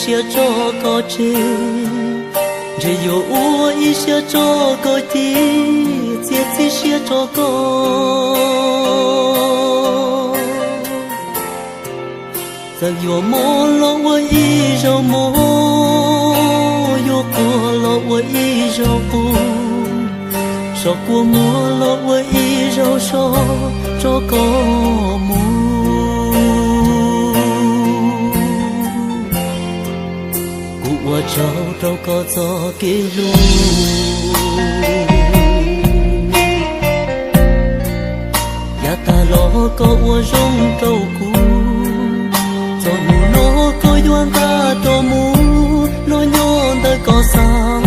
siab tso koj tseg, ntshe yuav ua ib siab tso koj ci, txiav txim siab tso koj. Txawm yuav mob los ua ib zaug mob, yuav quaj los ua ib zaug quaj, so kua muag los ua ib zaug so, tso koj mus. Kuv ua tsaug rau koj txoj kev hlub, yav tag los koj ua zoo rau kuv, txog hnub no koj yuav nqa rov mus los nyob ntawm koj xav.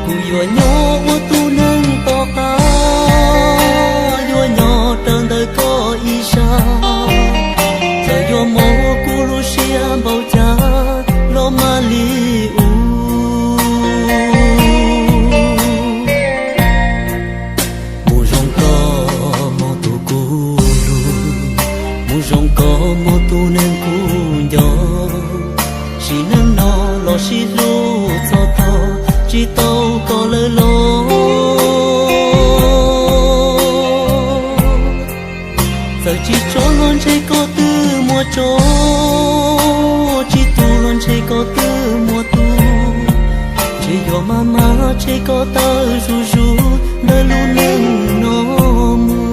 Kuv yuav nyob ua tus neeg tom qab, yuav nyob raws ntawm koj ib sab. Txawm yuav mob kuv lub siab npaum cas los mam li ua. Mus zoo koj mus tus kuv hlub, mus zoo koj mus tus neeg kuv nco. Sim neej no los sib hlub txog thaum tsis tau koj lawm los. Txawm tsis tsob los ntshe koj twb muaj tsob, tsis tu los ntshe koj twb muaj tu. Ntshe yuav maj mam ntshe koj tawm zuj zus ntawm lub neej no mus.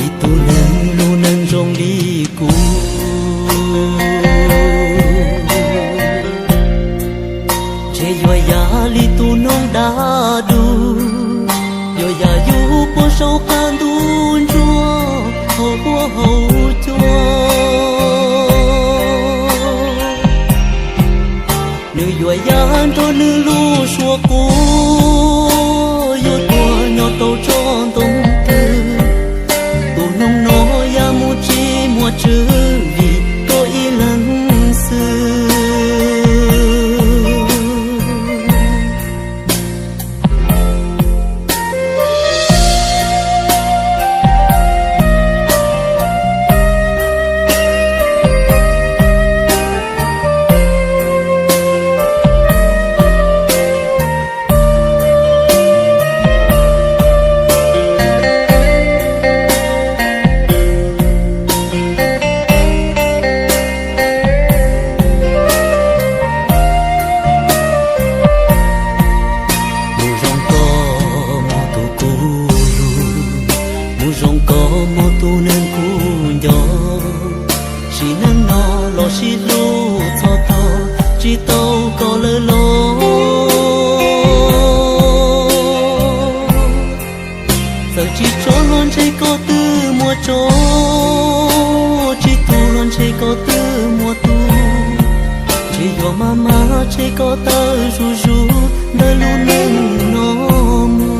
Ib tug neeg lub neej zoo li kuv, ntshe yuav yam li tus noog dab dub, yuav yam yus puag saum qab ntuj ntsuag hauv huab hauv cua. Nws yuav yam nrog nws lub suab quav, yuav tuag nyob rau tsob ntoo twg. Tus noog no yam mus tsis muaj tswv vim koj ib leeg xwb. Mus zoo koj mus tus kuv hlub, mus zoo koj mus tus neeg kuv nco. Sim neej no los sib hlub txog thaum tsis tau koj lawm los. Txawm tsis tsob los ntshe koj twb muaj tsob, tsis tu los ntshe koj twb muaj tu. Ntshe yuav maj mam ntshe koj tawm zuj zus ntawm lub neej no mus.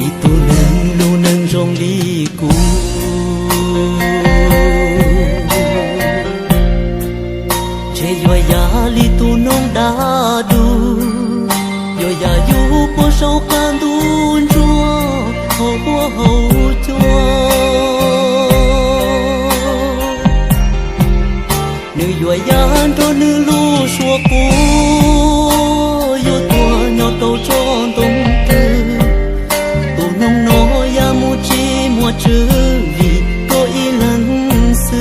Ib tug neeg lub neej zoo li kuv, ntshe yuav yam li tus noog dab dub, yuav yam yus puag saum qab ntuj ntsuag hauv huab hauv cua. Nws yuav yam nrog nws lub suab quav, yuav tuag nyob rau tsob ntoo twg. Tus noog no yam mus tsis muaj tswv vim koj ib leeg xwb.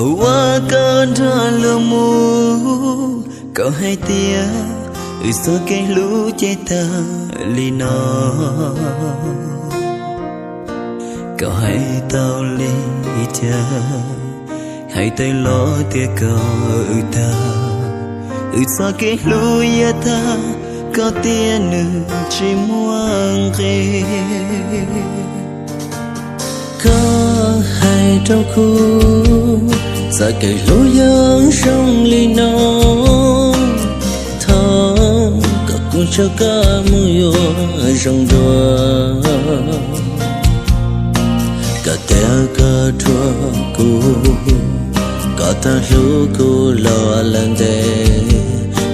Ua koj nrog luag mus, koj hais tias wb txoj kev hlub ces tag li no. Koj hais tau li cas, hais tawm los tias koj wb tag, wb txoj kev hlub yuav tag, koj tias nws tsis muaj nqis. Koj hais rau kuv, txoj kev hlub yuav zoo li no, thov kom kuv nrog koj mus yuav zoo dua. Koj tias koj dhuav kuv, koj tau hlub kuv los lawm ntev,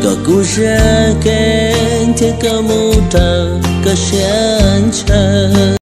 kom kuv zam kev nrog koj mus raws koj siab ntshaw.